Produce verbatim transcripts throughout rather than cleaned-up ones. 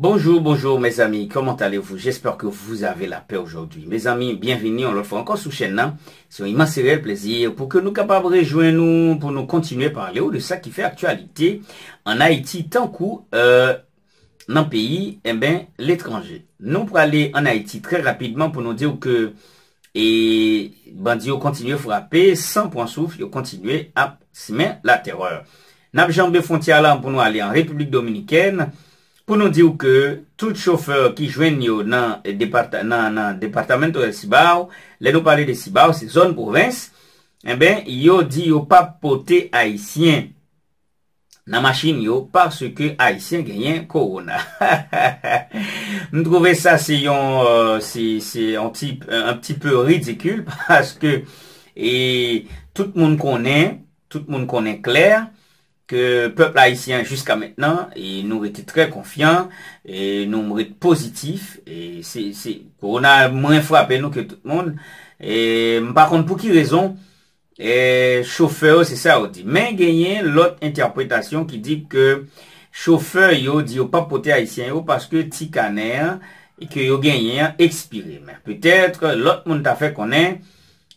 Bonjour, bonjour mes amis, comment allez-vous? J'espère que vous avez la paix aujourd'hui. Mes amis, bienvenue yon lòt fwa ankò sou chèn nan. Se yon imans e reyèl plezi pou ke nou kapab rejwenn nou, pou nou kontinye pale w de sa ki fè aktyalite an Ayiti, tankou, euh, nan peyi, enben, letranje. Nou prale an Ayiti trè rapidman pou nou di w ke, e, bandi yo kontinye frape san pran souf, yo kontinye ap simen latèrè. N ap janbe fwontyè a la pou nou ale an Repiblik Dominikèn, pou nou di w ke tout chofè ki jwenn yo nan depata-, nan, nan Departamento del Cibao, lè nou pale de Cibao, se zòn pwovens, enben, yo di yo p ap pote Ayisyen nan machin yo paske Ayisyen genyen kowona. M twouve sa se yon, euh, se, se yon ti, un petit peu ridicule paske, e, tout moun konnen, tout moun konnen klè ke pèp ayisyen jiska mentnan, e nou rete trè konfyan, e nou ret pozitif, e se, se, kowona mwen frape nou ke tout moun, e m pa konn pou ki rezon, e chofè yo, se sa yo di. Men genyen lòt entèpretasyon ki di ke chofè yo di yo p ap pote ayisyen yo paske ti kanè an ke yo genyen an ekspire. Men petèt lòt moun ta fè konnen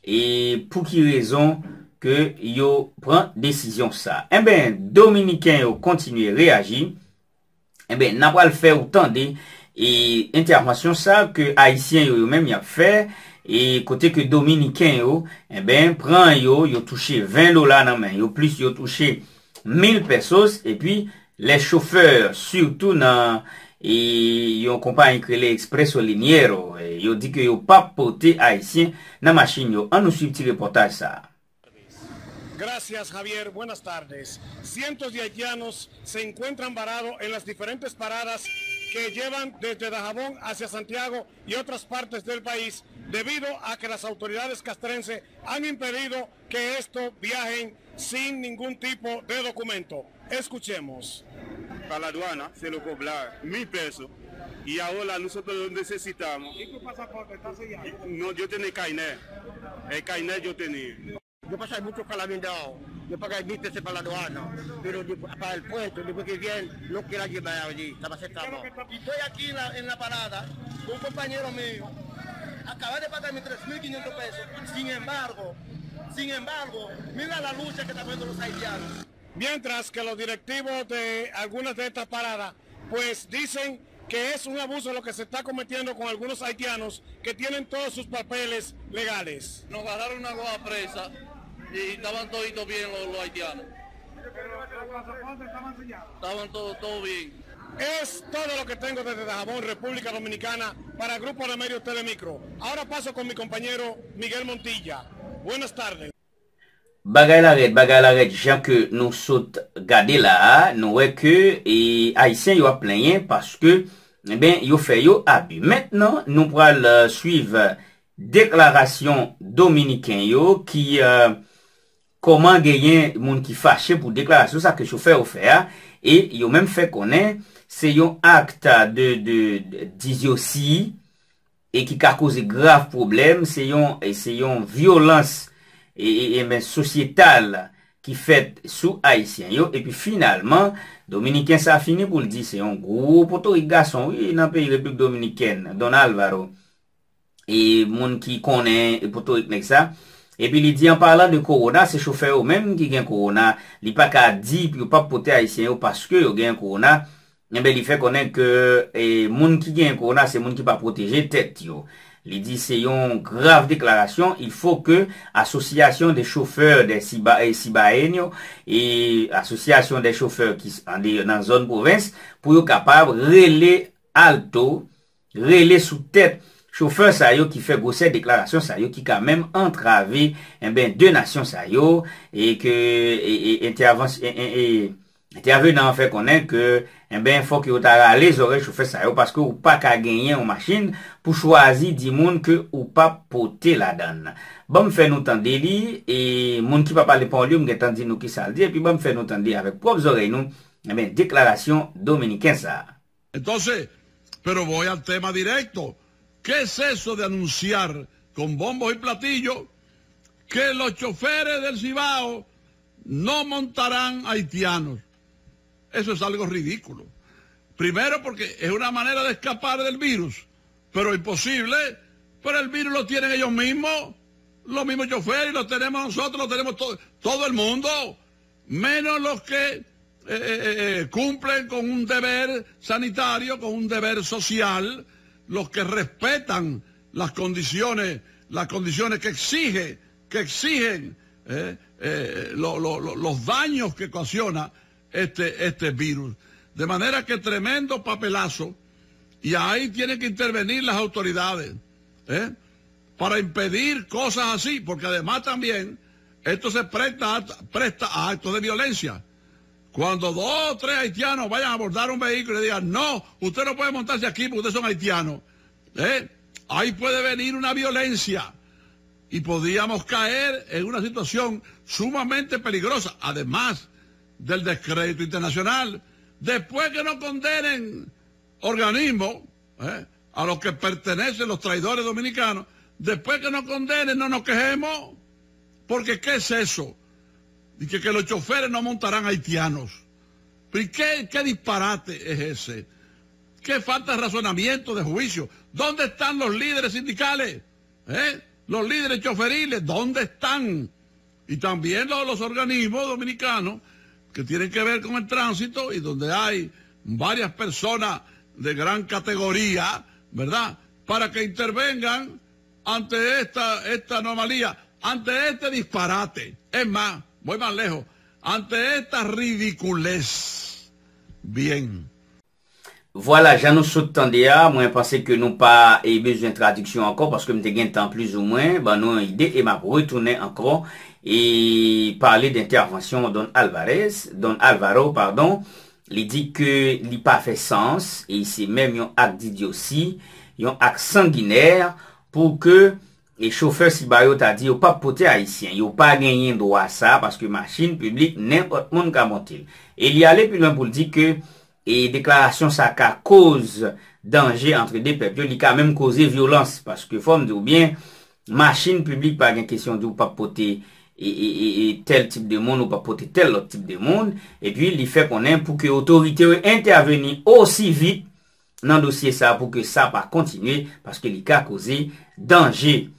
e pou ki rezon ke yo pran desizyon sa. Enben, Dominiken yo kontinye reyaji. Enben, n a pral fè ou tande e entèvansyon sa ke Ayisyen yo, yo menm y ap fè, e kote ke Dominiken yo, enben, pran yo, yo touche ven dola nan men yo, plis yo touche mil pesos, epi lè chofè, sitou nan e yon konpayi ki rele Expreso Liniero, e yo di ke yo p ap pote Ayisyen nan machin yo. Ann nou swiv ti repòtaj sa a. Gracias, Javier. Buenas tardes. Cientos de haitianos se encuentran varados en las diferentes paradas que llevan desde Dajabón hacia Santiago y otras partes del país, debido a que las autoridades castrenses han impedido que estos viajen sin ningún tipo de documento. Escuchemos. Para la aduana se lo cobra mil pesos y ahora nosotros lo necesitamos. ¿Y tu pasaporte está sellado? No, yo tenía el carnet. El carnet yo tenía. Yo pasaj moun sou Falaminda, yo pagay mil pesos pa la douane, pero de, pa el puerto, después que vienen, no quiere llevar allí, está más cercano. Y estoy aquí en la, en la parada con un compañero mío, acaba de pagarme tres mil quinientos pesos, sin embargo, sin embargo, mira la lucha que están poniendo los haitianos. Mientras que los directivos de algunas de estas paradas, pues dicen que es un abuso lo que se está cometiendo con algunos haitianos que tienen todos sus papeles legales. Nos agarraron una guagua presa y estaban toditos bien los, los haitianos. Pero los pasaportes estaban sellados. Estaban todos todo bien. Es todo lo que tengo desde Dajabón, República Dominicana, para Grupo de Medios Telemicro. Ahora paso con mi compañero Miguel Montilla. Buenas tardes. Bagay la rèd, bagay la rèd, jan ke nou sot gade la a, nou wè ke e, Ayisyen yo ap plenyen paske, enben, yo fè yo abi. Mentnan, nou pral euh, swiv deklarasyon Dominiken yo ki euh, kòman genyen moun ki fache pou deklarasyon sa ke chofè yo fè a, e yo menm fè konnen se yon akt de, de, de dizyosi e ki ka koze grav pwoblèm, se yon, e se yon vyolans e, e, e, men, sosyetal ki fèt sou Ayisyen yo, epi finalman, Dominiken sa fini pou l di se yon gwo potorik gason, wi, nan peyi Repiblik Dominikèn, Don Alvaro. E moun ki konnen potorik nèg sa. Epi li di, an palan de kowona, se chofè yo menm ki gen kowona, li pa ka di yo p ap pote Ayisyen yo paske yo gen kowona. Enben, li fè konnen ke e, moun ki gen kowona se moun ki pa pwoteje tèt yo. Li di se yon grav deklarasyon, il faut que Association des chauffeurs des Ciba, e, Cibaeños e Association des chauffeurs ki andeyò nan zòn pwovens pou yo kapab rele alto, rele sou tèt chofè sa yo ki fè gwosè deklarasyon sa yo ki ka menm antrave enben de nasyon sa yo e ke e, e, entèvans- e, e, e, entèvenan an fè konnen ke enben fòk yo ta rale zòrèy chofè sa yo paske ou pa ka genyen yon machin pou chwazi di moun ke ou p ap pote ladan l. Ban m fè nou tande li e moun ki pa pale pawòl yo m gentan di nou kisa l di epi ban m fè nou tande avèk pwòp zòrèy nou enben deklarasyon dominiken sa a. Entonces, pero voy al tema directo. ¿Qué es eso de anunciar con bombos y platillos que los choferes del Cibao no montarán haitianos? Eso es algo ridículo. Primero porque es una manera de escapar del virus, pero imposible, pero el virus lo tienen ellos mismos, los mismos choferes, y lo tenemos nosotros, lo tenemos to- todo el mundo, menos los que eh, eh, eh, eh, cumplen con un deber sanitario, con un deber social, los que respetan las condiciones, las condiciones que exige, que exigen eh, eh, lo- lo- lo- los daños que ocasiona este, este virus. De manera que tremendo papelazo, y ahí tienen que intervenir las autoridades eh, para impedir cosas así, porque además también esto se presta a, presta a actos de violencia. Cuando dos o tres haitianos vayan a abordar un vehículo y digan, no, usted no puede montarse aquí porque ustedes son haitianos, eh, ahí puede venir una violencia y podríamos caer en una situación sumamente peligrosa, además del descrédito internacional. Después que nos condenen organismos eh, a los que pertenecen los traidores dominicanos, después que nos condenen no nos quejemos, porque ¿qué es eso? Y que, que los choferes no montarán haitianos. ¿Y qué, qué disparate es ese? ¿Qué falta de razonamiento, de juicio? ¿Dónde están los líderes sindicales? ¿Eh? Los líderes choferiles, ¿dónde están? Y también los, los organismos dominicanos que tienen que ver con el tránsito y donde hay varias personas de gran categoría, ¿verdad? Para que intervengan ante esta, esta anomalía, ante este disparate. Es más, voy más lejos, ante esta ridiculez. Bien. Vwala, jan nou sot tande a, mwen panse ke nou pa e bezwen tradiksyon ankò, paske m te gen tan plizoumwen ban nou yon ide, e m ap retounen ankò e pale de entèvansyon Don Alvarez, Don Alvaro, padon. Li di ke li pa fè sans, e se menm yon ak didyosi, yon ak sanginè, pou ke e chofè Siba yo ta di yo p ap pote Ayisyen, yo pa genyen dwa sa, paske machin piblik nenpòt moun ka monte l. E li ale pi lwen pou l di ke e deklarasyon sa ka koz danje antre de pèp yo, li ka menm koze vyolans, paske fò m di w byen, machin piblik pa gen kesyon di w p ap pote e, e, e, e tèl tip de moun, ou p ap pote tèl lòt tip de moun, epi li fè konnen pou ke otorite yo entèveni osi vit nan dosye sa pou ke sa pa kontinye, paske li ka koze danje.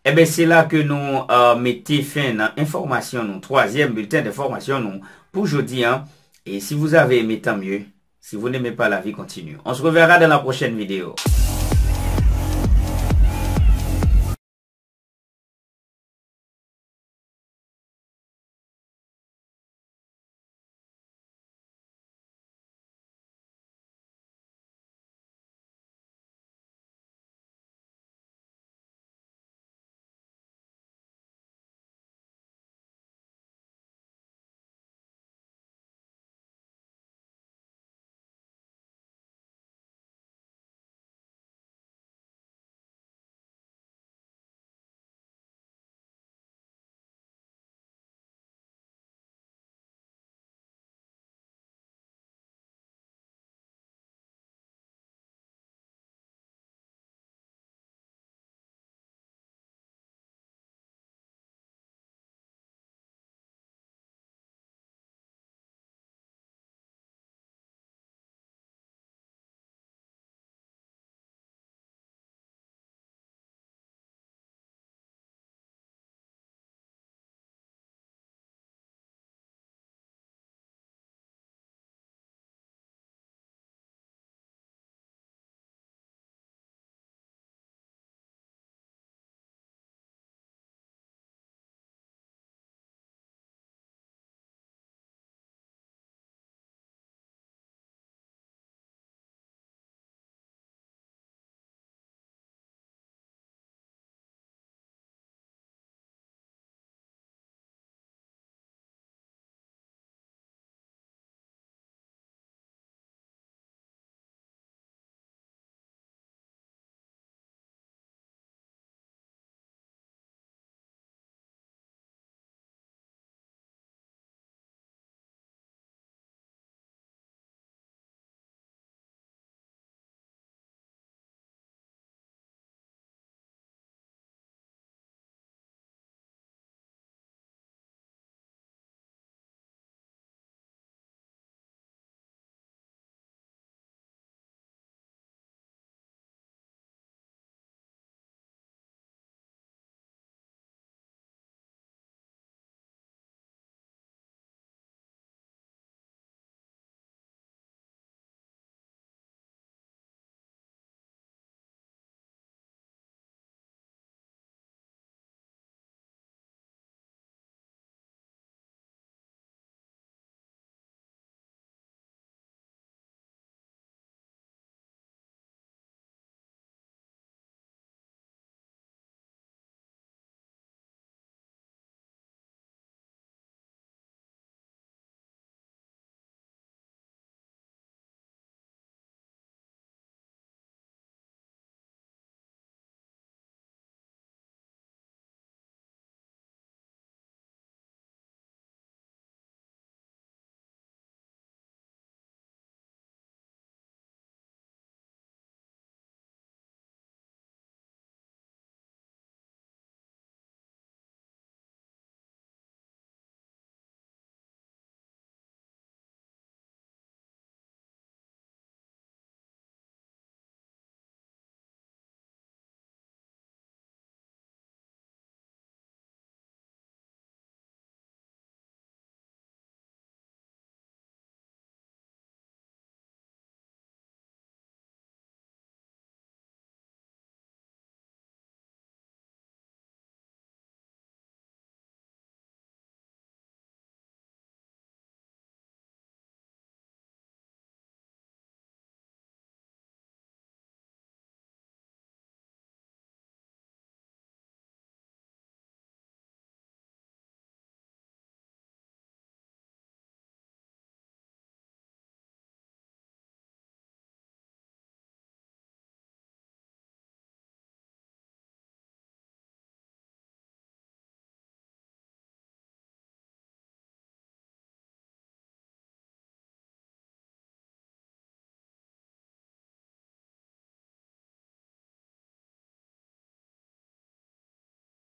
Enben, se la ke nou mete fen nan enfòmasyon nou, twazyèm bilten denfòmasyon nou pou jodi a. Et si vous avez aimé, tant mieux. Si vous n'aimez pas, la vie continue. On se reverra dans la prochaine vidéo.